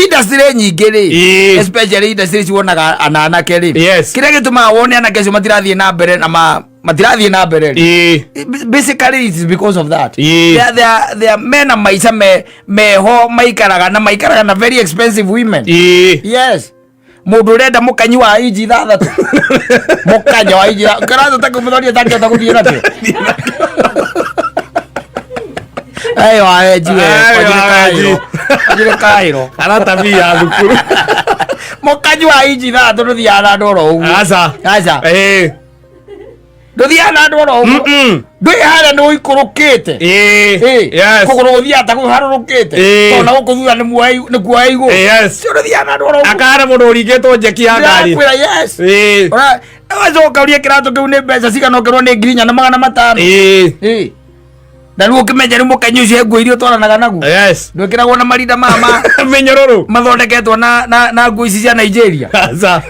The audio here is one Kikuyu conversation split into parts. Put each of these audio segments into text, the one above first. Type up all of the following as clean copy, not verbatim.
Industry nyingĩ rĩ, especially industry cionaga ananake rĩ, kĩrĩa gĩtũmaga wone anake acio matirathiĩ na mbere na matirathiĩ na mbere rĩ, basically it is because of that. They are mena maica me meho maikaraga na maikaraga na very expensive women. Yes, mundu urenda mukanyi wa inji 6, mukanya wa inji kiratũ ta kũmũthoria tangĩhota gũthiĩ nakĩo. Ayo aenji we. Ayo wanjire aenji. kairo, wanjire kairo. Arata ya thukuru. Mukanyi wa inji 6 ndũthiaga na andũ oro ũguo. Aca. Aca. Ndũthiaga na andũ oro ũguo. Ndwĩ harĩa nĩ ũikũrũkĩte. Kũgũrũ gũthiaga ta kũharũrũkĩte. Tondũ na gũkũ thutha nĩ kuoya igũrũ. Cio ndũthiaga na andũ oro ũguo. Akara mũndũ ũringĩtwo njeki ya ngari. Ndĩrakwĩra, yes. Wacoka ũrie kĩratũ kĩu nĩ mbeca cigana, ũkĩrwo nĩ 4500. Na rĩu ũkĩmenya rĩu mũkenyi ũcio he nguo iria ũtwaranaga naguo. Ndwĩkĩragwo na marinda mama mĩnyororo mathondeketwo na nguo ici cia Nigeria. Aca,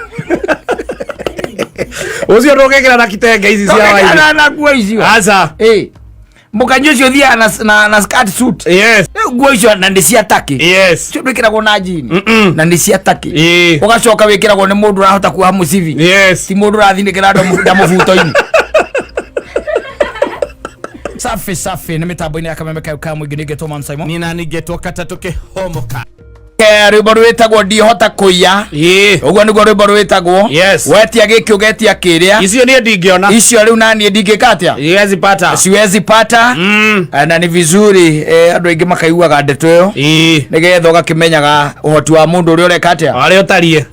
ũcio ndũngĩkĩra na kitenge ici cia waini. Na nguo icio. Aca. Mũkanyi ũcio ũthiaga na skirt suit. Rĩu nguo icio na nĩ cia taki. Icio ndwĩkĩragwo na jean. Na nĩ cia taki. Ũgacoka wĩkĩragwo nĩ mũndũ ũrahota kuoha mũcibi. Ti mũndũ ũrathinĩkĩra nda mũbuto-inĩ. Safi safi, nĩ mĩtambo-inĩ ya Kameme kayo ka mũingĩ, nĩngetwo Man Simon. Nina ningĩtwo katatũ kĩhomoka. Rwĩmbo rwĩtagwo Ndihota Kũiya. Ũguo nĩguo rwĩmbo rwĩtagwo. Wetia gĩkĩ, ũgetia kĩrĩa. Icio niĩ ndingĩona. Icio rĩu naniĩ ndingĩka atĩa? Siwezi pata. Siwezi pata. Na nĩ vizuri andũ aingĩ makaiguaga ndeto ĩyo, nĩgetha ũgakĩmenyaga ũhoti wa mũndũ ũrĩa ũreka atĩa, arĩa ũtariĩ,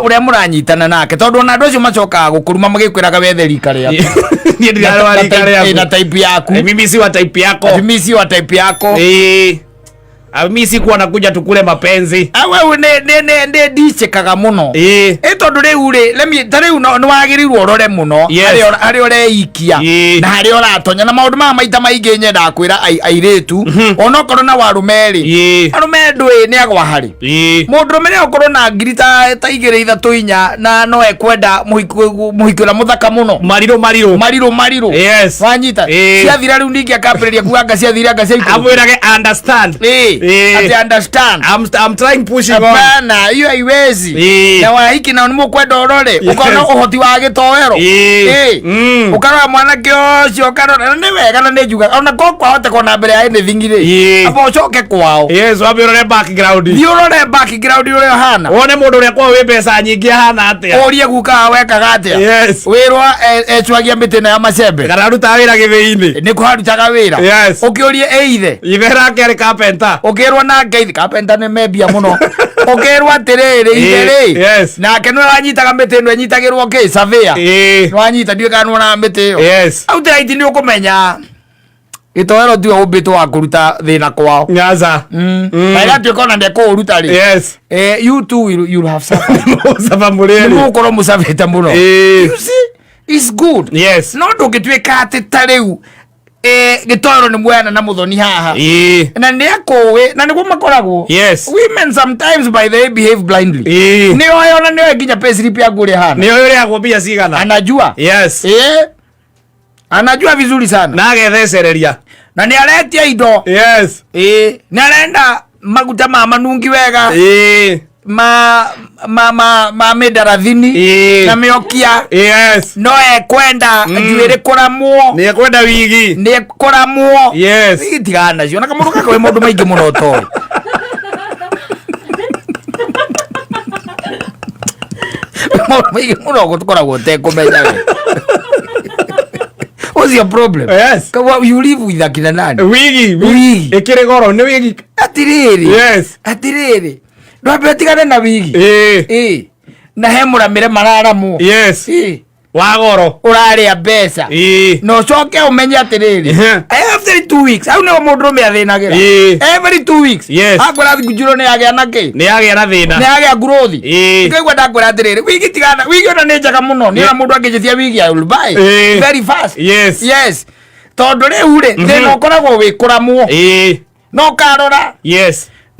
ũrĩa mũranyitana nake, tondũ ona andũ acio macokaga gũkũruma magĩkwĩraga wethe rika rĩaku. Niĩ ndirarĩ wa rika rĩaku. Na type yaku. Mimi si wa type yako. Ati mimi si wa type yako. Mimi sikuwa nakuja tukule mapenzi. Wewe nĩ ndicĩkaga mũno. Ĩ tondũ rĩu rĩ, ta rĩu nĩ wagĩrĩirwo ũrore mũno harĩa ũreikia na harĩa ũratonya na maũndũ maya. Maita maingĩ nyendaga kwĩra airĩtu, onokorwo na warume rĩ, arume ndũĩ nĩ agwa harĩ mũndũrũme nĩ ũkorwo na ngiri ta 2, 3, 4, na no ekwenda mũhiki ũrĩa mũthaka mũno. Marirũ marirũ. Marirũ marirũ. Wanyita? Ciathira rĩu ningĩ akambĩrĩria kuga anga ciathire, anga ciaikũrũka. Amwĩrage understand. Ati understand. I'm trying pushing on. Hapana, hiyo haiwezi. Na wahiki na nĩ mũkwenda ũrore ũkona ũhoti wa gĩtoero. Ũkarora mwanake ũcio, ũkarora na nĩ wega, na nĩ njugaga ona ko kwahoteka ona mbere ya anything rĩ, amba ũcoke kwao. Yes, wambe ũrore background. Thiĩ ũrore background ũrĩa ũhana. Wone mũndũ ũrĩa kwao wĩ mbeca nyingĩ ahana atĩa. Ũrie guka wekaga atĩa. Wĩrwa ecwagia mĩtĩ ĩno ya macembe. Kana arutaga wĩra gĩthĩi-inĩ. Nĩ kũharutaga wĩra. Ũkĩũrie ĩ ithe. Ithe nake arĩ carpenter. Ũkĩrwo nake ithe carpenter nĩ membia mũno. Ũkĩrwo atĩrĩrĩ, ithe rĩ, nake nĩwe wanyitaga mĩtĩ ĩno ĩnyitagĩrwo kĩ surveyor. Nĩwanyita? Ndiũĩ kana nĩwonaga mĩtĩ ĩyo. Outright nĩ ũkũmenya gĩtoero tiwe ũmbĩtwo wa kũruta thĩna kwao. Nyaza. Na ĩgatuĩka ona ndekũũruta rĩ, you too will, you'll have suffered. Saba mũrĩerĩ. Nĩ mũgũkorwo mũcabĩte mũno. You see, it's good. No ndũngĩtuĩka atĩ ta rĩu gĩtoero nĩ muoyana na mũthoni haha na nĩ akũĩ na nĩguo makoragwo. Women sometimes, by the way, behave blindly. Nĩ oĩ, ona nĩ oĩ nginya payslip yaku ũrĩa hana. Nĩ ũyũ ũrĩhagwo mbia cigana. Anajua. Anajua vizuri sana. Na agethecereria. Na nĩ aretia indo. Nĩ arenda maguta ma manungi wega, ma mĩndarathini na mĩokia. No ekwenda njuĩrĩ kũramwo. Nĩ ekwenda wigi. Nĩ ekũramwo. Tigana nacio na kamũndũ gaka wĩ maũndũ maingĩ mũno ũtoĩ. Maũndũ maingĩ mũno tũkoragwo ũtekũmenya we. What's your problem? You live with akina nani? Wigi. Wigi. Ĩkĩrĩ goro nĩ wigi. Atirĩrĩ. Atirĩrĩ, ndwambe ũtigane na wigi. Na he mũramĩre mararamwo. Wa goro. Ũrarĩa mbeca. Na ũcoke ũmenye atĩrĩrĩ, every 2 weeks hau nĩho mũndũrũme athĩnagĩra. Every 2 weeks akwĩra njuro nĩ yagĩa na kĩ. Nĩ yagĩa na thĩna. Nĩ yagĩa growth. Ngaigua ndakwĩra atĩrĩrĩ, wigi tigana, wigi ona nĩ njega mũno. Nĩ ona mũndũ angĩnjĩtia wigi, I will buy very fast. Yes, tondũ rĩu rĩ, thĩna ũkoragwo wĩ kũramwo. No ũkarora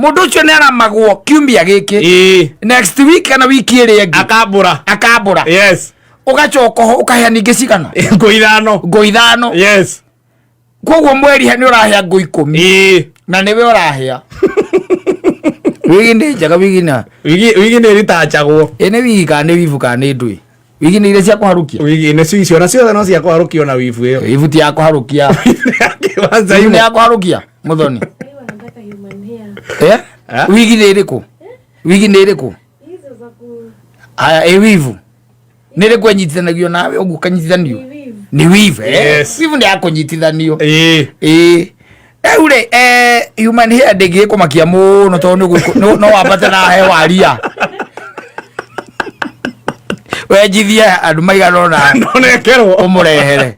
mũndũ ũcio nĩ aramagwo kiumia gĩkĩ, next week kana wiki ĩrĩa ĩngĩ akambũra. Akambũra. Ũgacoka ho ũkahea ningĩ cigana? Ngũ 5. Ngũ 5. Koguo mweri he nĩ ũrahea ngũ 10. Na nĩwe ũrahea. Wigi nĩ njega, wigi na Wigi nĩ ĩritachagwo. Ĩ nĩ wigi kana nĩ wivu kana nĩ ndũĩ? Wigi nĩ iria cia kũharũkia. Wigi nĩ icio na ciothe no cia kũharũkio na wibu ĩyo. Wivu ti ya kũharũkia. Kĩwanza Wivu nĩ imwe. ya kũharũkia mũthoni. Wanataka human hair. Eh? Eh? Wigi nĩ ĩrĩkũ? Wigi nĩ ĩrĩkũ? Hizo za ku Aya, ĩ wivu nĩ ĩrĩkũ ĩnyitithanagio nawe ũguo ũkanyitithanio? ni weave. Nĩ wivu, eh? Yes. Wivu nĩ ya kũnyitithanio. Ĩĩ. Ĩĩ, rĩu rĩ, human hair ndĩngĩkũmakia mũno tondũ no wambate na he waria wenjithie andũ maigana ũna. Nonekerwo. Ũmũrehere.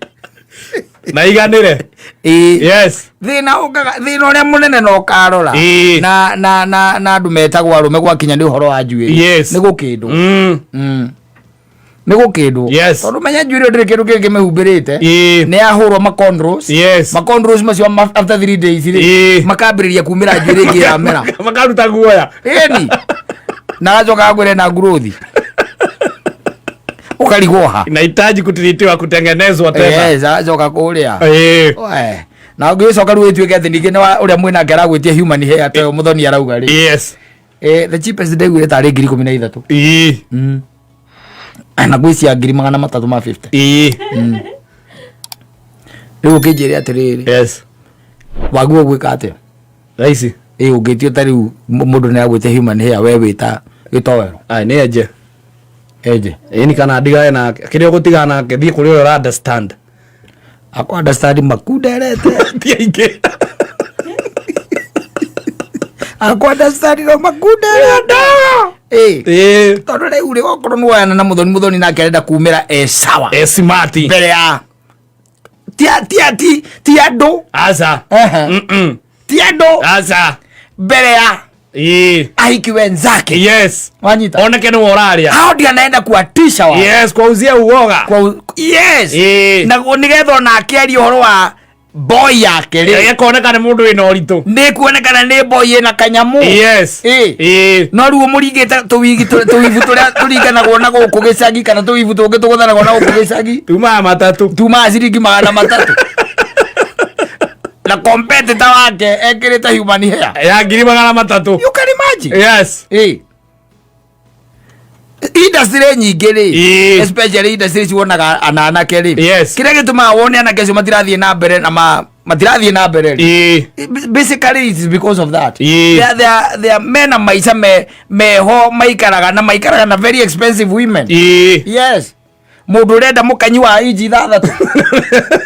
Na iganĩre. Ĩĩ. Yes. Thĩna ũkaga, thĩna ũrĩa mũnene na ũkarora na andũ metagwo arũme gwakinya nĩ ũhoro wa njuĩrĩ nĩ gũkĩndwo. Nĩ gũkĩndwo. Tondũ menya njuĩrĩ ĩyo ndĩrĩ kĩndũ kĩngĩ mĩhumbĩrĩte. Nĩ yahũrwo macornrows. Macornrows macio after 3 days rĩ, makambĩrĩria kumĩra njuĩrĩ ĩngĩ yamera. Makaruta guoya. Ĩni na agacoka akwĩre na growth ũkarigwo ha. Inahitaji kutiritiwa, kutengenezwa tena. Yes, agacoka kũrĩa. Ĩĩ. We, na ũngĩgĩcoka rĩu ĩtuĩke atĩ ningĩ nĩ ũrĩa mwĩnake aragwĩtia human hair ta ũyũ mũthoni arauga rĩ. Eh, the cheapest ndaiguire tarĩ 13,000. Na gwĩ cia 350,000. Rĩu ũkĩnjĩre atĩrĩrĩ, wagwo gwĩka atĩa? Thaa ici. Ĩ, ũngĩtio ta rĩu mũndũ nĩ agwĩte human hair, we wĩta gĩtoero. Ai, nĩ enje. Enje. Ĩni kana ndigane nake. Kĩrĩa ũgũtigana nake, thiĩ kũrĩ ũrĩa ũra understand. Akwa understand makunderete. Ti aingĩ. Akwa understand no makunderete. Ĩ. Ĩĩ. Tondũ rĩu rĩ, okorwo nĩ woyana na mũthoni, mũthoni nake arenda kumĩra e sawa. E smart. Mbere ya ti ti ti ti andũ. Aca. Ehe. Ti andũ. Aca. Mbere ya ahiki wenzake. Wanyita. Oneke nĩwe ũraria. Hao ndio anaenda kuwatisha wao. Yes, kwauzia uoga. Kwa, yes. Na nigetha onake arie ũhoro wa boy yake rĩ. Ĩkoneka nĩ mũndũ wĩna ũritũ. Nĩ kuonekana nĩ boy ĩna kanyamũ. Ĩ. No rĩu mũringĩte tũwigi tũwibu tũrĩa tũringanagwo na gũkũ gĩcagi kana tũwibu tũngĩ tũgũthanagwo na gũkũ gĩcagi. Tumaga matatũ. Tumaga ciringi 300. Na competitor wake ekĩrĩte human hair ya 300,000. You can imagine. Ĩ. Industry nyingĩ rĩ, especially industry cionaga anake rĩ, kĩrĩa gĩtũmaga wone anake acio matirathiĩ na mbere na matirathiĩ na mbere rĩ, basically it is because of that. They are mena maica me meho maikaraga na maikaraga na very expensive women. Yes, mũndũ ũrenda mũkanyi wa inji 6,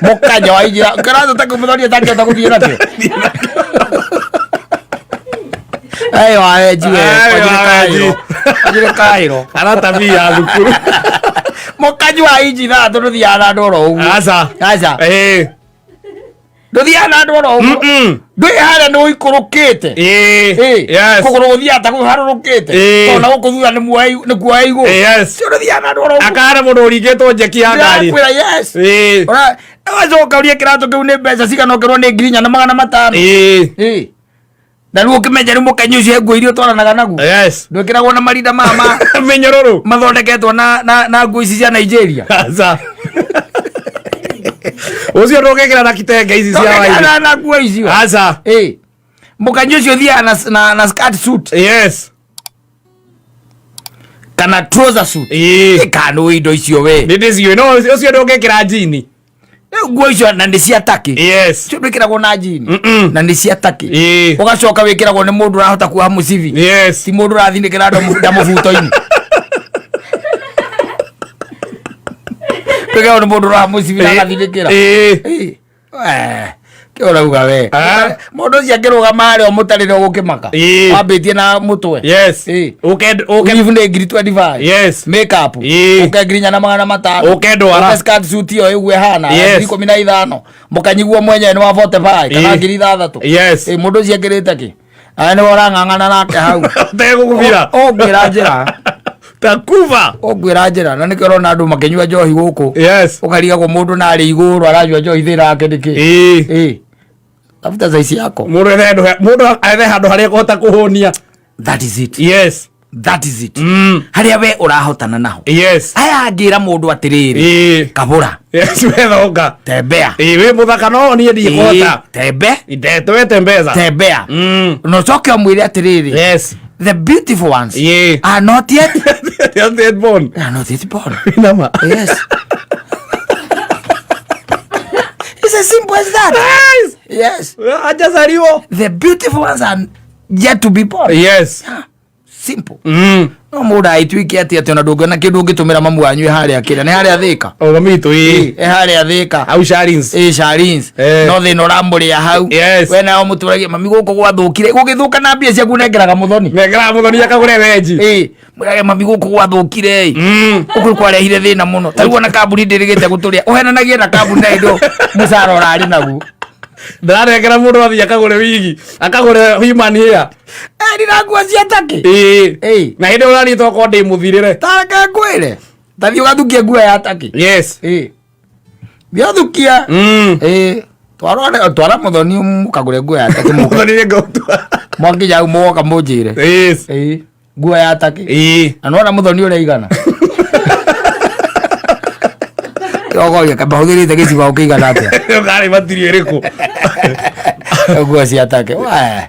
mũkanya wa inji kĩratũ ta kĩu atangĩhota gũthiĩ nakĩo. Ayo aenji we. Ayo wanjire waenji. Kairo, wanjire Kairo. Kana tabia ya thukuru. Mũkanyi wa inji 6 ndũthiaga na andũ oro ũguo. Aca. Aca. Ndũthiaga na andũ oro ũguo. Ndwĩ harĩa nĩ ũikũrũkĩte. Ĩĩ. Yes. Kũgũrũ gũthiaga ta kũharũrũkĩte. Tondũ na gũkũ thutha nĩ kuoya igũrũ. Cio ndũthiaga na andũ oro ũguo. Akana mũndũ ũringĩtwo njeki ya ngari. Ndĩrakwĩra, yes. Ũgacoka ũrie kĩratũ kĩu nĩ mbeca cigana, ũkerwo nĩ 4,500. Ĩĩ. Na rĩu ũkĩmenya rĩu mũkanyi ũcio he nguo iria ũtwaranaga naguo. Ndwĩkĩragwo na marinda mama Mĩnyororo. mathondeketwo na nguo ici cia Nigeria. Aca. Ũcio ndũngĩkĩra na kitenge ici cia waini. Na nguo icio. Aca. Ĩĩ. Mũkanyi ũcio ũthiaga na skirt suit kana trouser suit. Ĩĩ. Kana nĩ indo icio we. Nĩ ndĩciũĩ no ũcio ndũngĩkĩra njini. Rĩu nguo icio na nĩ cia taki. Cio ndwĩkĩragwo na njini. Na nĩ cia taki. Ũgacoka wĩkĩragwo nĩ mũndũ ũrahota kuoha mũcibi. Ti mũndũ ũrathinĩkĩra nda mũbuto-inĩ. Wĩkĩragwo nĩ mũndũ ũroha mũcibi na agathinĩkĩra. Ĩĩ. Ĩĩ. Eh, kĩ ũrauga we? Ah. Mũndũ ũcio akĩrũgama harĩa ũmũtarĩre ũgũkĩmaka. Wambĩtie na mũtwe. Ĩĩ. Ũke ũke. Weave nĩ 25,000. Makeup. Ũke 4,500. Ũke ndwara. Ũke skirt suit ĩyo ĩguo ĩhana. 15,000. Mũkanyiguo mwenyewe nĩ wa 45 kana 6,000. Ĩ, mũndũ ũcio ekĩrĩte kĩ? Aya nĩwe ũrang'ang'ana nake hau. Ũtegũkũbira. Ũngwĩra njĩra. Takuva. Ũngwĩra njĩra na nĩkĩo ũrona andũ makĩnyua njohi gũkũ. Ũkarigagwo mũndũ narĩ igũrũ aranyua njohi thĩna wake nĩkĩ? Ĩĩ. Tafuta size yako. Mũndũ ethe handũ harĩa ekũhota kũhũnia. That is it. That is it. Harĩa we ũrahotana naho. Aya angĩra mũndũ atĩrĩrĩ. Kabũra. Yes, wethonga. Tembea. Ĩĩ, wĩ mũthaka no niĩ ndikũhota. Ĩĩ, tembe. Wetembeza. Tembea. Na ũcoke ũmwĩre atĩrĩrĩ. The beautiful ones are not yet They are not born. They are not yet born. Nama. Yes. It's as simple as that. Yes. Yes. Hajazaliwa. The beautiful ones are yet to be born. Yes. Simple. No mũndũ aituĩke atĩ atĩ ona ndũngĩona kĩndũ ũngĩtũmĩra mamu wanyu ĩ harĩa kĩrĩa nĩ harĩa Thĩka. O mami witũ ĩ. Ĩ harĩa Thĩka. Au Sharins. Ĩ Sharins. No thĩna ũramũrĩa hau. Yes. We nayo mũtũragia mami gũkũ gwathũkire. Gũgĩthũka na mbia ciaku nengeraga mũthoni. Nengeraga mũthoni akagũre wenji. Ĩ mwĩrage mami gũkũ gwathũkire ĩ. Gũkũ kwarehire thĩna mũno. Ta rĩu ona kambuni ndĩrĩgĩte gũtũrĩa. Ũhenanagie na kambuni na indo mũcara ũrarĩ naguo. Ndĩranengera mũndũ athiĩ akagũre wigi, akagũre human hair. Ndĩra nguo cia takĩ. Ĩ. Ĩ. Na hĩndĩ ĩyo ũraniĩ tokorwo ndĩ mũthirĩre. Ta reke ngwĩre. Ta thiĩ ũgathukie nguo ya takĩ. Yes. Ĩ. Thiĩ ũthukie. Ĩ. Twara twara mũthoni mũkagũre nguo ya takĩ mũke. Mũthoni nĩ ngũtua. Mwakinya hau mũgoka mũnjĩre. Yes. Ĩ. Nguo ya takĩ. Ĩ. Na nĩwona mũthoni ũrĩa aigana. Ogoria kamba hũthĩrĩte gĩcigo kĩigana atĩa. Ũkarĩ matirio ĩrĩkũ? Nguo cia takĩ. Wee.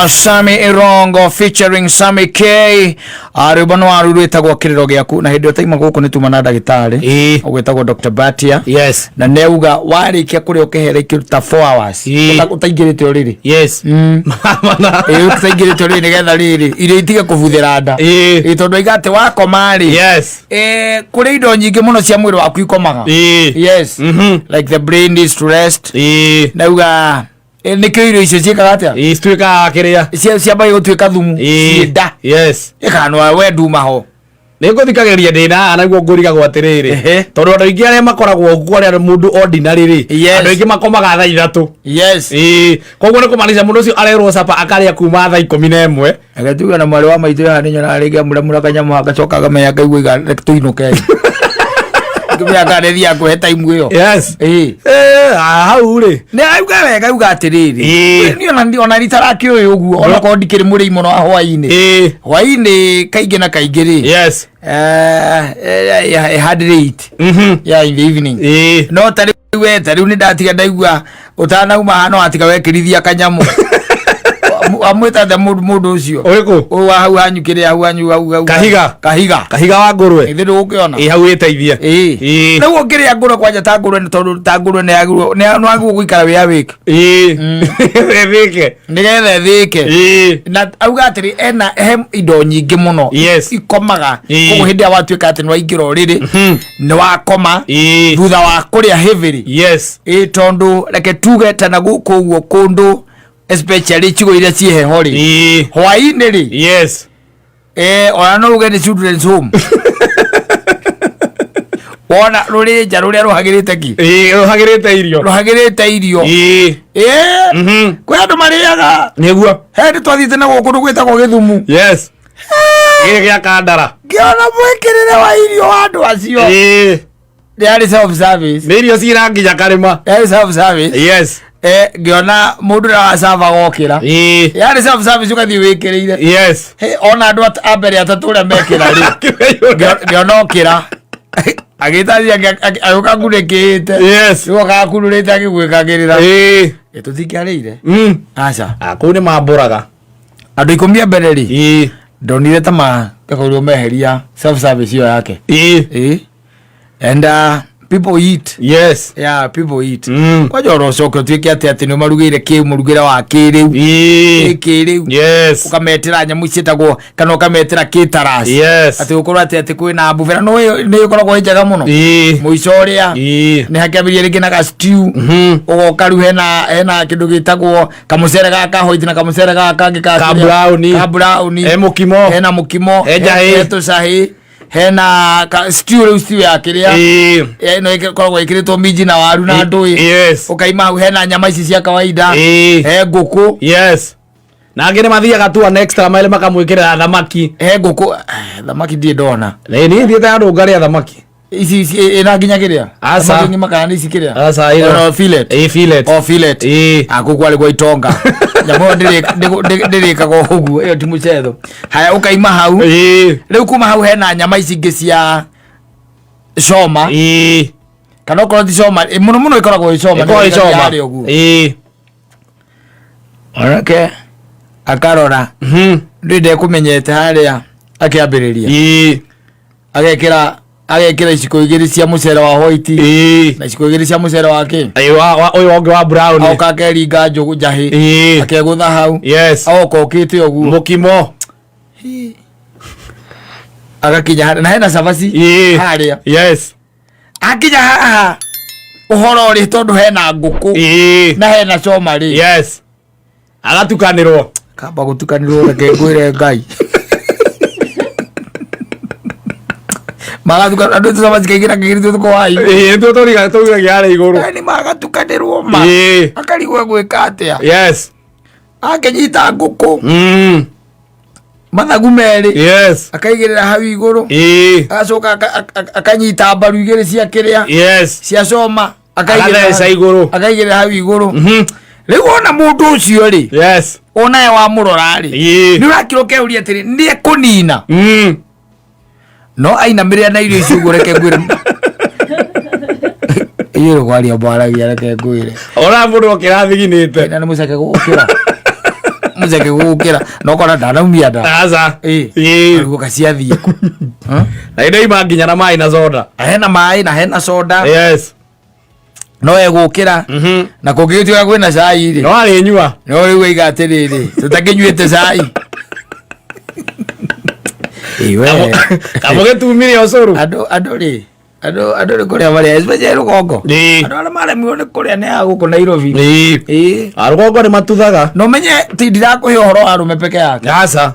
Sami Irongo featuring Sami K rwĩmbo nĩ waru rwĩtagwo kĩrĩro gĩaku na hĩndĩ ĩyo taima gũkũ nĩ tuma na ndagĩtarĩ Ĩ. ũgwĩtagwo Dr. Batia Yes. na nĩauga warĩkia kũrĩa ũkĩhera ikĩruta 4 hours Ĩ. Ũtaingĩrĩte ũrĩrĩ Yes. Mana. Ĩ, ũtaingĩrĩte ũrĩrĩ nĩgetha rĩrĩ irio itige kũbuthĩra nda Ĩ. Ĩ, tondũ aiga atĩ wakoma rĩ Yes. Kũrĩ indo nyingĩ mũno cia mwĩrĩ waku ikomaga. Ĩ. Yes. Like the brain needs to rest. Ĩ. Nauga nĩkĩo irio icio ciĩkaga atĩa? Ĩ, cituĩkaga kĩrĩa. Ciambagia gũtuĩka thumu. Ĩ. Ciĩ nda. Yes. Ĩkanwa we nduma ho. Nĩ ngũthikagĩrĩria ndĩ na haha naguo ngũrigagwo atĩrĩrĩ. Ehe. Tondũ andũ aingĩ arĩa makoragwo kuo arĩa mũndũ ordinary rĩ. Yes. Andũ aingĩ makomaga thaa 3. Yes. Ĩ, koguo nĩ kũmaanisha mũndũ ũcio arerwo capa akarĩa kuma thaa 11. Agatuga na mwarĩ wa maitũ haha nĩ nyonaga rĩngĩ amũramũra kanyamũ agacoka akamenya akaigua iga reke tũinũke. Ngĩmenya kana nĩ thiaga kũhe time ĩyo. Yes. Ĩ. Hau rĩ. Nĩ auga wega auga atĩrĩrĩ. Ĩ. Niĩ ona ritarakĩũĩ ũguo onakorwo ndikĩrĩ mũrĩi mũno wa hwaĩ-inĩ. Ĩ. Hwaĩ-inĩ kaingĩ na kaingĩ rĩ. Yes. Had late. Yeah, in the evening. Ĩ. No ta rĩu we ta rĩu nĩ ndatiga ndaigua ũtanauma haha no watiga wekĩrithia kanyamũ. Amwĩta atĩa mũndũ ũcio? Ũrĩkũ? Ũyũ wa hau hanyu kĩrĩa hau hanyu hau hau. Kahiga. Kahiga. Kahiga wa ngũrwe. Ithe ndũgũkĩona. Ĩ, hau ĩteithie. Ĩ. Ĩ. Rĩu ũngĩrĩa ngũrwe kwanja ta ngũrwe nĩ tondũ ta ngũrwe nĩ yagĩrĩirwo nĩ wagĩrĩirwo gũikara wĩ awake. Ĩ. Ĩthĩke. Nĩgetha ĩthĩke. Ĩ. Na auga atĩrĩ ena he indo nyingĩ mũno. Yes. Ikomaga. Ĩ. Koguo hĩndĩ ĩrĩa watuĩka atĩ nĩ waingĩra ũrĩrĩ nĩ wakoma Ĩ. thutha wa kũrĩa heavily. Yes. Ĩ tondũ reke tuge ta na gũkũ ũguo kũndũ especially icigo iria ciĩ heho rĩ. Ĩ. Hwaĩ-inĩ rĩ. Yes. Ona no uge nĩ children's home. Wona rũrĩ nja rũrĩa rũhagĩrĩte ki? Ĩ, rũhagĩrĩte irio. Rũhagĩrĩte irio. Ĩ. Kwĩ andũ marĩaga. Nĩguo. He ndĩ twathiĩte na gũkũ kũndũ gwĩtagwo Gĩthumu. Yes. Gĩkĩ gĩa Kandara. Ngĩona mwĩkĩrĩre wa irio wa andũ acio. Ĩ. Yarĩ self service. Nĩ irio cira nginya karĩma. Yarĩ self service. Yes. Ngĩona mũndũ ũrĩa wacaba gokĩra. Ĩ. Yarĩ self service ũgathiĩ wĩkĩrĩire. Yes. He, ona andũ a mbere atatũ ũrĩa mekĩra rĩ. Ngĩona okĩra. Agĩta agĩũka ngunĩkĩte. Yes. Rĩu okaga akunũrĩte agĩgwĩkagĩrĩra. Ĩ. Tũtingĩarĩire. Aca. Ah, kũu nĩ mambũraga. Andũ 10 a mbere rĩ. Ĩ. Ndonire ta makorirwo meheria self service ĩyo yake. Ĩ. Ĩ. And people eat. Yes. Yeah, people eat. Kwanja oro ũcoke ũtuĩke atĩ atĩ nĩ ũmarugĩire kĩ mũrugĩre wa kĩrĩu. Ĩ. Kĩrĩu. Yes. Ũkametĩra nyamũ ciĩtagwo kana ũkametĩra caterers. Yes. Atĩ ũkorwo atĩ atĩ kwĩna buffet na nĩ ĩkoragwo ĩ njega mũno. Ĩ. Mũico ũrĩa Ĩ. nĩ hakĩambĩrĩria rĩngĩ na ga stew. Ũgoka rĩu hena kĩndũ gĩtagwo kamũcere gaka white na kamũcere gaka kangĩ Ka brown. Ka brown. He mũkimo. Hena mũkimo. He njahĩ. He tũcahĩ. Hena ka stew, rĩu stew ya kĩrĩa ĩno ĩkoragwo ĩkĩrĩtwo minji na waru na ndũĩ. Ũkaima hau hena nyama ici cia kawaida, he ngũkũ. Yes, na angĩ nĩ mathiaga tu an extra mile makamwĩkĩrĩra thamaki. He ngũkũ, thamaki ndirĩ ndona. Nĩ niĩ thiĩte handũ ngarĩa thamaki. Ici ici ĩna nginya kĩrĩa? Aca. Thamaki ng'ima kana nĩ ici kĩrĩa? Aca, ĩno. No, fillet. Ĩĩ, fillet. O fillet. Ĩĩ. Akå kwarä gwa itonga nyamå ĩyo ndĩrĩkagwo ũguo, ĩyo ti mũcetho. Haya, ũkaima hau. Rĩu kuma hau hena nyama ici ingĩ cia coma, kana okorwo ti coma, mũno mũno ĩkoragwo ĩ coma. Ĩkoragwo ĩ nĩyo coma. yarĩ ũguo. Onake akarora ndĩ ndekũmenyete harĩa akĩambĩrĩria, agekĩra iciko igĩrĩ cia mũcere wa white na iciko igĩrĩ cia mũcere wa kĩ. Ĩĩ, ũyũ ũngĩ wa brown. Agoka akeringa njũgũ njahĩ, akegũtha hau, agoka okĩte ũguo. Mũkimo. Agakinya harĩa na hena cabaci harĩa. Akinya haha ũhoro rĩ, tondũ hena ngũkũ na hena coma rĩ, Yes, agatukanĩrwo. Kamba gũtukanĩrwo, reke ngwĩre Ngai magatukanĩrwo andũ cabaci kaingĩ na kĩgĩrĩ tũkũ wai. Ĩĩ, nĩtuo tũrigagia harĩa igũrũ. Nĩ magatukanĩrwo ma akarigwo gwĩka atĩa. Akĩnyita ngũkũ, mathagu merĩ, akaigĩrĩra hau igũrũ, agacoka akanyita mbaru igĩrĩ cia kĩrĩa, cia coma, akaigĩrĩra Agatheca igũrũ. Akaigĩrĩra hau igũrũ. Rĩu wona mũndũ ũcio rĩ, onawe wamũrora rĩ, nĩ ũrakĩrwo keuria atĩrĩ, nĩ ekũnina, no ainamĩrĩra na irio icio ũguo, reke ngwĩre, inyuĩ kwaria mbaragia, reke ngwĩre. Ona mũndũ okĩra thiginĩte. Na nĩ mũceke gũkĩra, mũceke gũkĩra, no kona ndanaumia nda. Aca. Ariguo kaciathiĩ kũ? Na indo ima nginya na maĩ na soda. Hena maĩ na hena soda. No egũkĩra na kũngĩgĩtuĩka kwĩna cai rĩ, No arĩnyua. No rĩu aiga atĩrĩrĩ, tũtakĩnyuĩte cai. Ĩ we. Kamũgĩtumire ũcũrũ. Andũ rĩ, andũ nĩ kũrĩa marĩa, especially rũgongo. Andũ arĩa maremirwo nĩ kũrĩa nĩ a gũkũ Nairobi. Ĩĩ. Arũgongo nĩ matuthaga. Na ũmenye ti ndirakũhe ũhoro wa arũme peke yake. Aca.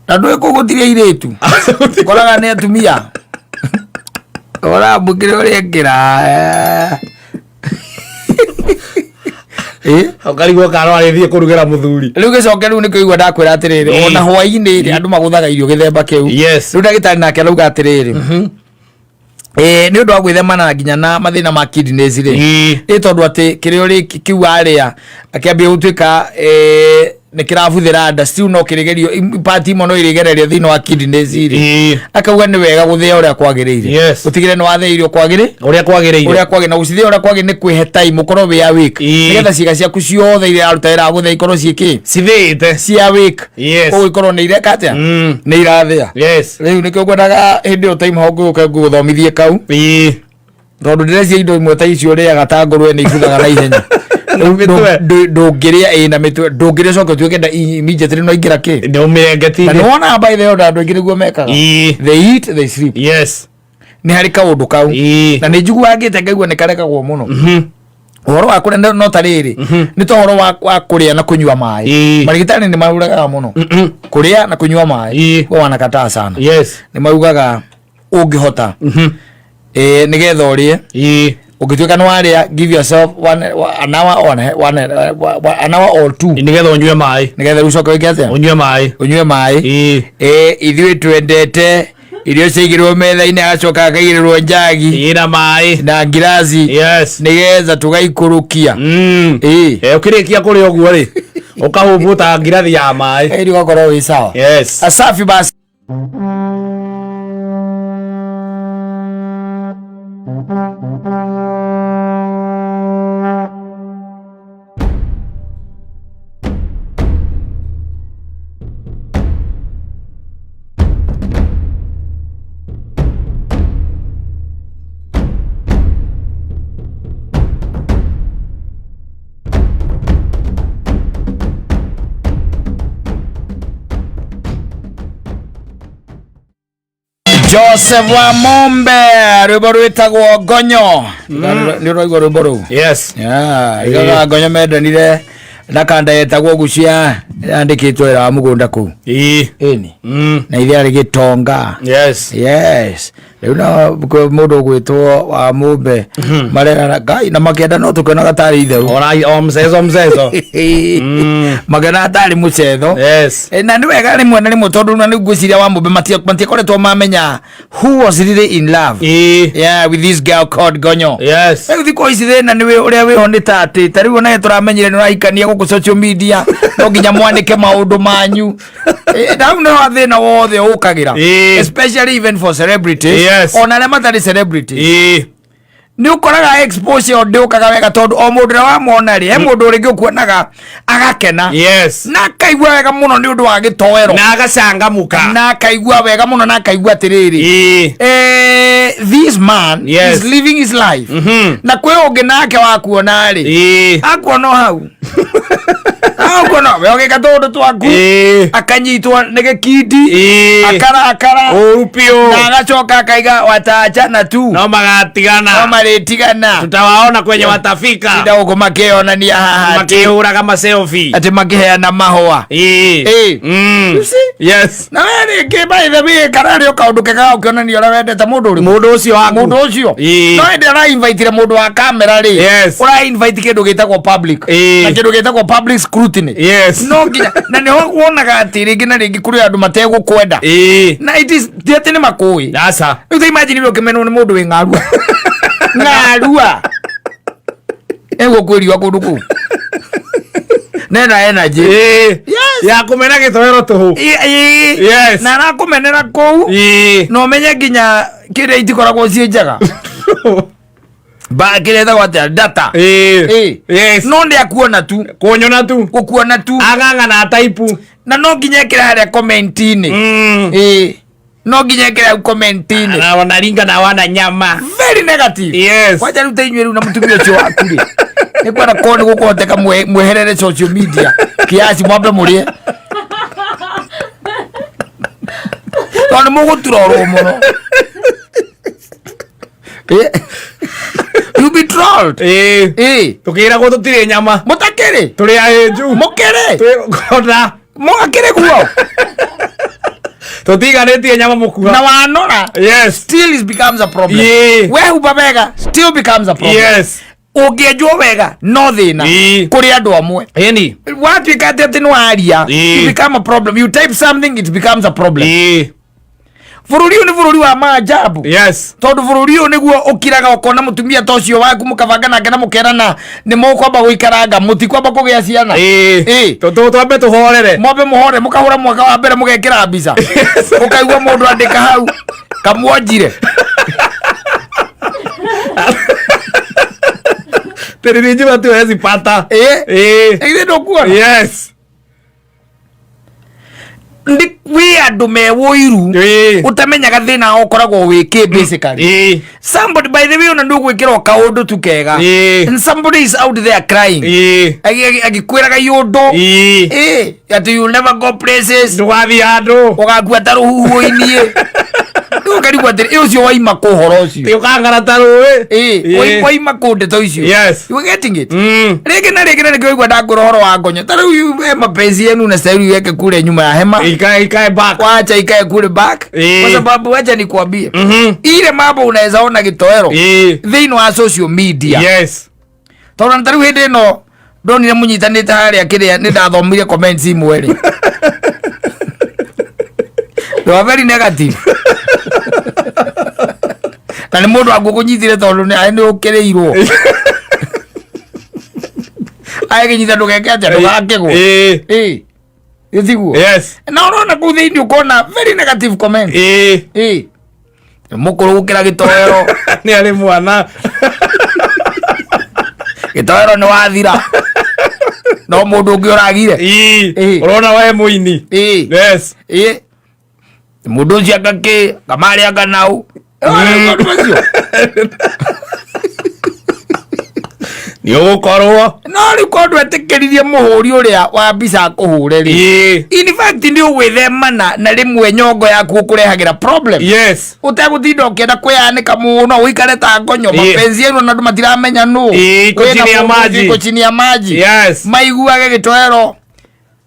Na ndũĩ kũu gũtirĩ airĩtu, ũkoraga nĩ atumia ũramũkĩra ũrĩa ĩngĩra. Ĩ. Ũkarigwo kana no arĩthiĩ kũrugĩra mũthuri. Rĩu gĩcoke rĩu nĩkĩo igua ndakwĩra atĩrĩrĩ, ona hwaĩ-inĩ rĩ, andũ magũthaga irio gĩthemba kĩu. Rĩu ndagĩtarĩ nake arauga atĩrĩrĩ, nĩ ũndũ wa gwĩthemana nginya na mathĩna ma kidneys rĩ, ĩ tondũ atĩ kĩrĩa ũrĩ kĩu warĩa akĩambia gũtuĩka nĩ kĩrabuthĩra nda, still no kĩrĩgerio, part imwe no irĩgererio thĩinĩ wa kidneys rĩ, akauga nĩ wega gũthĩa ũrĩa kwagĩrĩire. Ũtigĩre nĩ wathĩa irio kwagĩrĩ Ũrĩa kwagĩrĩire. Ũrĩa kwagĩrĩire, na gũcithĩa ũrĩa kwagĩrĩire nĩ kwĩhe time ũkorwo wĩ awake, nĩgetha ciĩga ciaku ciothe iria iraruta wĩra wa gũthĩa ikorwo ciĩ kĩ? Cithĩĩte. Ci awake. Ũguo ikorwo nĩ ireka atĩa? Nĩ irathĩa. Rĩu nĩkĩo ngwendaga hĩndĩ ĩyo time hau ngũke ngũgũthomithie kau, tondũ ndĩreciria indo imwe ta icio ũrĩaga ta ngũrwe nĩ ibuthaga na ihenya. Na mĩtwe. Ndũngĩrĩa, ĩ na mĩtwe, ndũngĩrĩa ũcoke ũtuĩke nda immediately no ingĩra kĩ. Nĩ ũmĩrengeti. Na nĩwonaga by the way andũ aingĩ nĩguo mekaga. They eat, they sleep. Nĩ harĩ kaũndũ kau, na nĩ njiguaga ngĩte ngaigua nĩ karekagwo mũno ũhoro wa kũrĩa, no ta rĩrĩ nĩ ta ũhoro wa kũrĩa na kũnyua maĩ. Marigitari nĩ maruragaga mũno kũrĩa na kũnyua maĩ. Huwa wanakataa sana. Nĩ maugaga ũngĩhota, nĩgetha ũrĩe, ũngĩtuĩka nĩ warĩa, give yourself an hour or an hour or two, Nĩgetha ũnyue maĩ. Nĩgetha rĩu ũcoke wĩke atĩa? Ũnyue maĩ. Ũnyue maĩ. Ithuĩ twendete irio ciaigĩrwo metha-inĩ, agacoka akaigĩrĩrwo njagi Ĩĩ, na maĩ. Na ngiraci, nĩgetha tũgaikũrũkia. Ĩĩ. Ũkĩrĩkia kũrĩa ũguo rĩ, ũkahũmbũta ngirathi ya maĩ. Ĩri ũgakorwo wĩ sawa. Asafi basi. Joseph wa Mombe, rwĩmbo rwĩtagwo Ngonyo. Nĩ ũraigua rwĩmbo rũu? Yes. Yeah, igaga Ngonyo mendanire. Na kanda yetagwo gucia yandĩkĩtwo wĩra wa mũgũnda kũu. Ĩni. Na ithe arĩ gĩtonga. Yes, rĩu no mũndũ ũgwĩtwo wa mũmbe marerana ngai na makĩenda no tũkĩonaga tarĩ itherũ. Ora o mcezo mcezo. Makĩonaga tarĩ mũcetho. Na nĩ wega rĩmwe na rĩmwe, tondũ na nĩ ngwĩciria wa mũmbe matiakoretwo mamenya who was really in love, yeah, with this girl called Gonyo. Rĩu thikũ ici thĩna nĩ ũrĩa wĩho nĩ ta atĩ ta rĩu onaye tũramenyire nĩ ũrahikania gũkũ social media, no nginya mwanĩke maũndũ manyu. Na hau nĩho thĩna wothe ũkagĩra, especially even for celebrities, ona arĩa matarĩ celebrities. Nĩ ũkoraga exposure ndĩũkaga wega, tondũ o mũndũ ũrĩa wamona rĩ, he mũndũ rĩngĩ ũkuonaga agakena na akaigua wega mũno nĩ ũndũ wa gĩtoero, Na agacangamuka. Na akaigua wega mũno na akaigua atĩrĩrĩ, this man is living his life. Na kwĩ ũngĩ nake wakuona rĩ, akuona o hau, akuona we ũgĩka tũũndũ twaku, akanyitwo nĩ gĩkindi, akarakara Ũru piũ. Na agacoka akaiga wataachana tu. No magatigana. No marĩtigana. Tutawaona kwenye watafika. Tinda gũkũ makĩonania haha atĩ Makĩhũraga maselfie. Atĩ makĩheana mahũa. You see? Yes. Na we rĩngĩ, by the way, kana rĩ o kaũndũ kega ũkĩonania ũrĩa wendete mũndũ ũrĩkũ. Mũndũ ũcio waku. Mũndũ ũcio. No hĩndĩ ũra invite mũndũ wa kamera rĩ, ũra invite kĩndũ gĩtagwo public na kĩndũ gĩtagwo public scrutiny. No nginya na nĩho wonaga atĩ rĩngĩ na rĩngĩ kũrĩ andũ mategũkwenda, na it is ti atĩ nĩ makũĩ. Aca. Rĩu ta imagine we ũkĩmenwo nĩ mũndũ wĩ ng'arua ng'arua egũkwĩriwa kũndũ kũu nena energy. Ya kũmena gĩtoero tũhũ. Na arakũmenera kũu, na ũmenye nginya kĩrĩa itikoragwo ciĩ njega ba kĩrĩa ĩtagwo atĩa, data. No nĩ akuona tu. Kũnyona tu. Gũkuona tu. Ang'ang'ana taipu. Na no nginya ĩkĩre harĩa comment-inĩ. No nginya ĩkĩre hau comment-inĩ. Na wanaringa na wana nyama. Very negative. Kwanja rĩu ta inyuĩ rĩu na mũtumia ũcio waku rĩ, nĩ kwenda korwo nĩ gũkũhoteka mweherere social media kiasi, mwambe mũrĩe, tondũ nĩ mũgũturorwo mũno. You be trolled. Tũkĩragwo tũtirĩ nyama. Mũtakĩrĩ. Tũrĩ ahĩnju. Mũkĩrĩ. Twĩkona. Mũgakĩrĩ guo. Tũtiganĩtie nyama mũkuha. Na wanora, still it becomes a problem. Wehumba wega, still becomes a problem. Ũngĩenjwo wega, no thĩna kũrĩ andũ amwe. Watuĩka atĩ nĩ waria, you become a problem. You type something, it becomes a problem. Bũrũri ũyũ nĩ bũrũri wa maajabu, tondũ bũrũri ũyũ nĩguo ũkiraga ũkona mũtumia ta ũcio waku mũkabanga nake na mũkerana nĩ mũkwamba gũikaranga, mũtikwamba kũgĩa ciana. Twambe tũhorere. Mwambe mũhore, mũkahũra mwaka wa mbere, mũgekĩra mbica, ũkaigua mũndũ andĩka hau kamwonjire. Tĩrĩrĩ tuwezi pata. Ĩgithĩ ndũkuona? Yes. Ndi wĩ andũ me wũiru, ũtamenyaga thĩna ũkoragwo wĩ kĩ basically. Somebody, by the way, ona ndũgwĩkĩra o kaũndũ tu kega, and somebody is out there crying, agĩkwĩraga iũndũ atĩ you never go places. Ndũgathiĩ handũ. Ũgakua ta rũhuho-inĩ. Rĩu ũkarigwo atĩrĩ, ĩ ũcio waima kũ ũhoro ũcio? Tĩ ũkang'ara ta rũĩ. Waima kũ ndeto icio? You getting it? Rĩngĩ na rĩngĩ na rĩngĩ waigua ndangũra ũhoro wa ngonyo ta rĩu, we mapenzi yenu na style iweke kule nyuma ya hema. Ikae ikae back. Wacha ikae kule back, kwa sababu wacha nikwambie, ile mambo unaweza ona gĩtoero thĩinĩ wa social media, tondũ ta rĩu hĩndĩ ĩno ndonire mũnyitanĩte harĩa kĩrĩa, nĩ ndathomire comments imwe rĩ, they were very negative, na nĩ mũndũ angũkũnyitire tondũ nĩ nĩ ũkĩrĩirwo agĩkĩnyita, ndũgeke atĩa, ndũgakĩgwo. Ĩtiguo? Na ũrona kũu thĩinĩ ũkona very negative comment. Mũkũrũ gũkĩra gĩtoero. Nĩ arĩ mwana. Gĩtoero nĩ wathira, no mũndũ ũngĩ ũragire. Ũrona we mũini. Mũndũ ũcio angakĩ kamarĩ anga nau. Maũndũ macio. Nĩ ũgũkorwo. No rĩu korwo ndwetĩkĩririe mũhũri ũrĩa wa mbica akũhũre rĩ, in fact nĩ ũgwĩthemana na rĩmwe nyongo yaku ũkũrehagĩra problem. Ũtegũtinda ũkĩenda kwĩyanĩka mũno, ũikare ta ngonyo. Mapenzi yenu na andũ matiramenya nũ. Iko Wĩna chini ya mũndũ maji. iko chini ya maji. Maiguage gĩtoero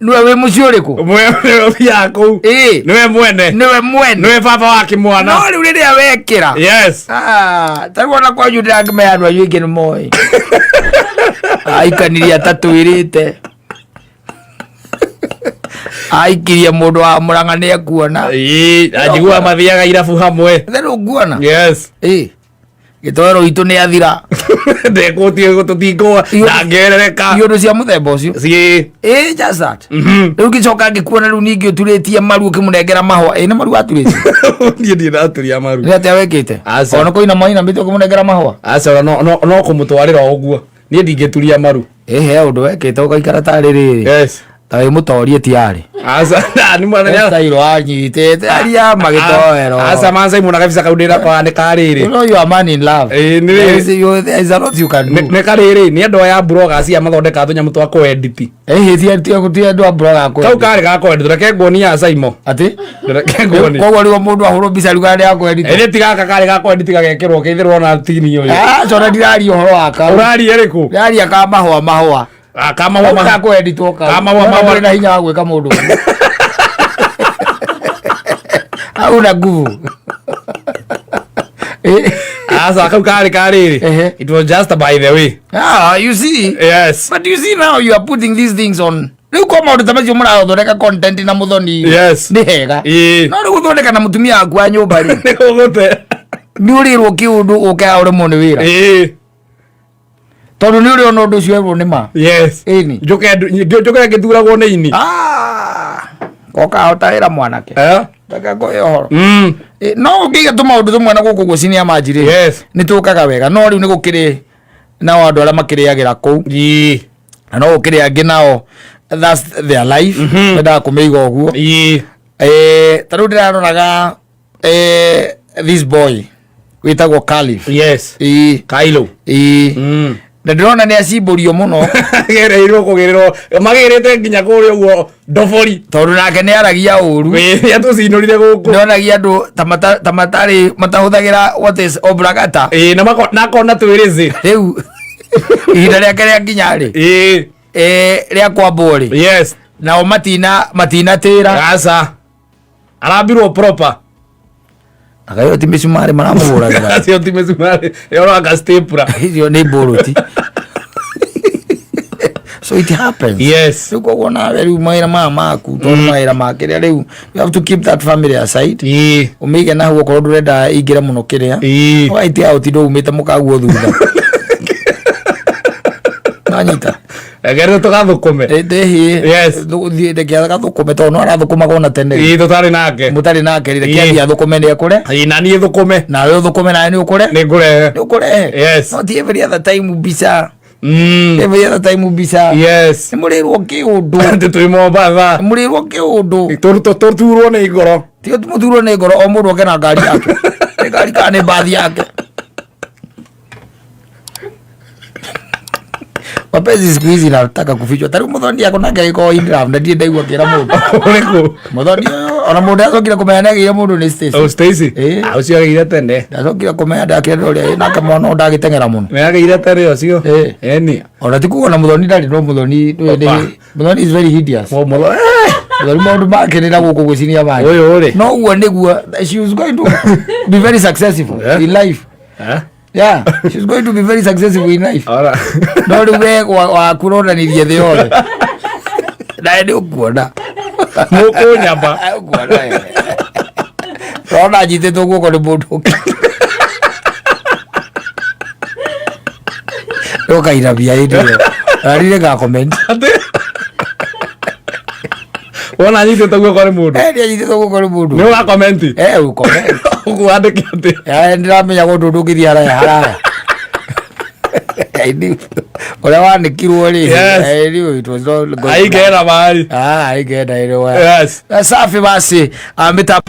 nĩwe wĩ mũciĩ ũrĩkũ. Mwe ũthiaga kũu. Nĩwe mwene. Nĩwe mwene. Nĩwe baba wa kĩmwana. No rĩu rĩrĩa wekĩra, Ah, ta rĩu ona kwanyu ndĩrakĩmenya andũ anyu aingĩ nĩ moĩ aikanirie atatwĩrĩte, aikirie mũndũ wa Mũrang'a nĩ ekuona. Anjiguaga mathiaga irabu hamwe. Therũ nguona. Ĩ gĩtoero itũ nĩ athira. Ndekũtie tũtingũa ndangĩerereka. Iũndũ cia mũthemba ũcio. Ciĩ. Ĩ just that. Rĩu ngĩcoka ngĩkuona rĩu ningĩ ũturĩtie maru ũkĩmũnengera mahũa. Ĩ nĩ maru aturĩtie? Niĩ ndirĩ ndaturia maru. Nĩ atĩa wekĩte? Aca. Ona kũina maina mĩtĩ ũkĩmũnengera mahũa? Aca, ona no kũmũtwarĩra o ũguo, niĩ ndingĩturia maru. Ĩ he ũndũ wekĩte ũgaikara tarĩ rĩrĩ, ta wĩ mũtorie tiarĩ. Aca, nĩ mwana Style wanyitĩte aria magĩtoero. Aca, mansa imwe na kabisa kau ndĩrakora nĩ karĩrĩ. You know you are man in love. Ĩ, nĩ There is, you, there is a lot you can do. Nĩ karĩrĩ, nĩ andũ aya bloggers aya mathondekaga tũnyamũ twa kũedit. Ĩ ti andũ a blogger Kau kwenda. karĩ ga kũedit, reke nguonie ya Saimo. Atĩ? Reke nguonie. Koguo rĩu mũndũ ahũrwo mbica rĩu karĩ ya kwedit. Ĩrĩ ti gaka karĩ ga kũedit gagekĩrwo keithĩrwo ona tini ũyũ. Ah, cona ndiraria ũhoro wa kau. Ũraria ĩrĩkũ? Ndiraria ka mahũa mahũa. Ah, ka mahũa Kau mahũa. ka kweditwo kau. Ka mahũa mahũa. Ndũrĩ na hinya wa gwĩka mũndũ ũguo. Hauna nguvu. Eh, Aca, kau karĩ karĩrĩ. It was just by the way. Ah, you see. But you see now you are putting these things on. Rĩu kwa maũndũ ta macio mũrathondeka content na mũthoni. Nĩ hega. No rĩu gũthondeka na mũtumia waku wa nyũmba rĩ. Nĩ ũgũte. Nĩ ũrĩrwo kĩũndũ ũke ũremwo nĩ wĩra. Tondũ nĩ ũrĩ ona ũndũ ũcio werwo nĩ ma. Ĩni. Njũke njũke ngĩturagwo nĩ ini. Ah. Koka hota wĩra mwanake. Eh? Reke ngũhe ũhoro. Ĩ, no ũngĩiga tũmaũndũ tũmwe na gũkũ guo chini ya maji rĩ. Nĩ tũkaga wega, no rĩu nĩ gũkĩrĩ nao andũ arĩa makĩrĩagĩra kũu. Na no gũkĩrĩ angĩ nao that's their life, mendaga kũmĩiga ũguo. Eh, ta rĩu ndĩraroraga this boy wĩtagwo Calif. Ĩ. Kailo. Ĩ. Na ndĩrona nĩ acimbũrio mũno. Gereirwo kũgĩrĩrwo magĩrĩte nginya kũrĩa ũguo ndobori. Tondũ nake nĩ aragia ũru. Nĩ atũcinũrire gũkũ. Nĩonagia andũ ta matarĩ matahũthagĩra what is obragata. Ĩ, na na akona twĩrĩzĩ. Rĩu ihinda rĩake rĩa nginya rĩ. Rĩa kwambwo rĩ. Nao matinatĩra. Aca. Arambirwo proper. Akayo ti mĩcumarĩ maramũhũragĩra. Acio ti mĩcumarĩ. Ĩyo anga stapler. Icio nĩ mbũrũti. So it happens. Rĩu koguo nawe rĩu mawĩra maya maku, tondũ mawĩra ma kĩrĩa rĩu you have to keep that family aside. Ũmĩige na hau okorwo ndũrenda ingĩre mũno kĩrĩa. Ũgaitia ũtinde umĩte mũkaguo thutha. Nanyita. Reke tũgathũkũme. Ndĩhĩ. Thiĩ reke agathũkũme tondũ no arathũkũmaga ona tene. Tũtarĩ nake. Mũtarĩ nake rĩ, reke athiĩ athũkũme nĩ ekũre. Na niĩ thũkũme. Nawe ũthũkũme nawe nĩ ũkũre. Nĩ ngũrehe. Nĩ ũkũrehe. No ti every other time mbica. Every other time mbica. Nĩ mũrĩrwo kĩũndũ. Atĩ twĩ Mombatha. Nĩ mũrĩrwo kĩũndũ. Tũturwo nĩ ngoro. Ti mũturwo nĩ ngoro, o mũndũ oke na ngari yake. Nĩ ngari kana nĩ mbathi yake. Mapenzi siku hizi nataka kufichwa. Tariu muthoni ako nake agĩkorwo in love na ndirĩ ndaigua akĩra mũndũ. Ũrĩkũ? Muthoni ũyũ ona mũndũ acokire kũmenya nĩ agĩire mũndũ nĩ Stacy. Oh, Stacy? Ĩ. Ah, ũcio agĩire tene. Ndacokire kũmenya ndakĩra ũrĩa nake mwana ũyũ ndagĩteng'era mũno. Nĩ agĩire tene ũcio. Ĩ. Eni. Ona ti kuga na muthoni ndarĩ, no muthoni ndũĩ nĩ Opa. Muthoni is very hideous. Oh, muthoni. Muthoni maũndũ make nĩ na gũkũ gwĩciria make. Ũyũ rĩ. No ũguo nĩguo she was going to be very successful in life. Eh? Yeah, she's going to be very successful in life. Ora. No rĩu we waku ũronanirie thĩ yothe. Nawe nĩ ũkuona. Mũkũnyamba. Ũkuona we. Ũrona nyitĩtwo guoko nĩ mũndũ ũngĩ. Ũkainamia hĩndĩ ĩyo. Na nĩ comment. Atĩ. Wona nyitĩtwo guoko nĩ mũndũ. Eh, nĩ anyitĩtwo guoko nĩ mũndũ. Nĩ ũrakomenti. Eh, ũcomment. Ũkwandĩke atĩ. Eh, ndĩramenya kũndũ ndũngĩthiĩ haraya haraya. I knew. Ũrĩa wanĩkirwo rĩ. I knew it was not going to Aigera mahali. Ah, aigenda ile. Safi basi. Mita